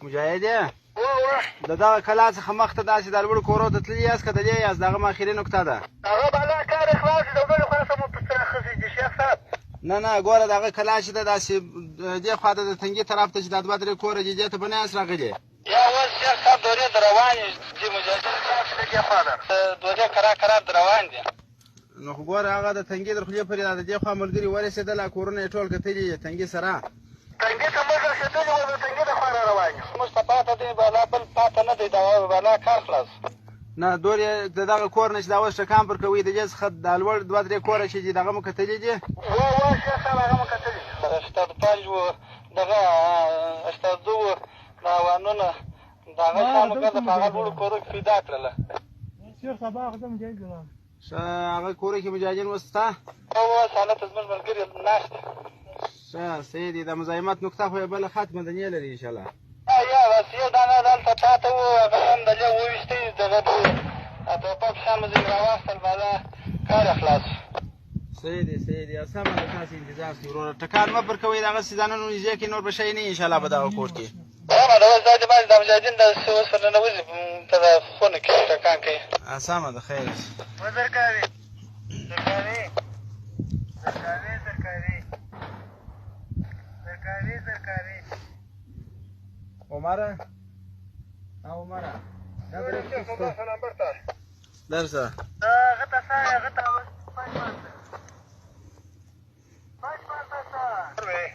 مجاهد یې؟ د دغه کلا څخه مخته داسې د لوړو کورو ته تللي یاست که د دې یاست؟ د هغه اخري نکته ده. هغه بالا کار یې خلاص دی، د بلې خوا څخه مو پسې راخیستي دي شیخ صاحب. نه نه، ګوره د هغه کلا چې ده داسې دې خوا ته د تنګي طرف ته چې دا دوه درې کوره دي، دې ته به نه یاست راغلي؟ یا اوس شیخ صاحب دورې د روانې دي، مجاهدین خلاص دي، دې خوا ده دورې کرار کرار د روان دي. نو خو ګوره هغه د تنګي تر خولې پورې دا د دې خوا ملګري ورسېدل، کورونه یې ټول کتلي دي تنګي سره. تنګي ته موږ رسېدلي وو، د تنګي د خوا را روان یو. موږ ته پاته دی بالا، بل پاته نه دی، دا بالا کار خلاص. نه دور یې د دغه کور نه چې دا اوس ټکان پر کوي، د دې څخه دا لوړ دوه درې کوره چې دي دغه مو کتلي دي؟ وه وه شیخ صاحب، هغه مو کتلي دي. 85 وو، دغه 82 وو، دا وانونه د هغه شا مو ګرده په هغه لوړو کورو کښې پیدا کړله. شیخ صاحب هغه ته مجاهد ګران. ښه، هغه کورو کښې مجاهدین اوس شته؟ وه، هلته زموږ ملګري ناست دي. ښه صحیح دی، د مزاحمت نکته خو یې بله ختمه ده، نه لري انشاءالله. یا بس یو دانه دلته پاته وو، هغه هم د لې وویشتی، دغه دی ټوپک شان مو ځینې راواخیستل، بالا کار یې خلاص شو. صحیح دی، صحیح دی، سمه ده، تاسې انتظار شئ وروره، ټکان مه پر کوئ، دغسې ځانونه نږدې کړئ، نور به شی نه وي انشاءالله په دغه کور کښې. سمه ده، اوس دا دې باندې دا مجاهدین داسې اوس ورننوځي په دا خونه کښې ټکان کوي. سمه ده، خیر شي. وزرکاوي زرکاوي زرکاوي زرکاوي زرکاوي زرکاوي. عمره او عمره درسه هغه ته سایه هغه ته.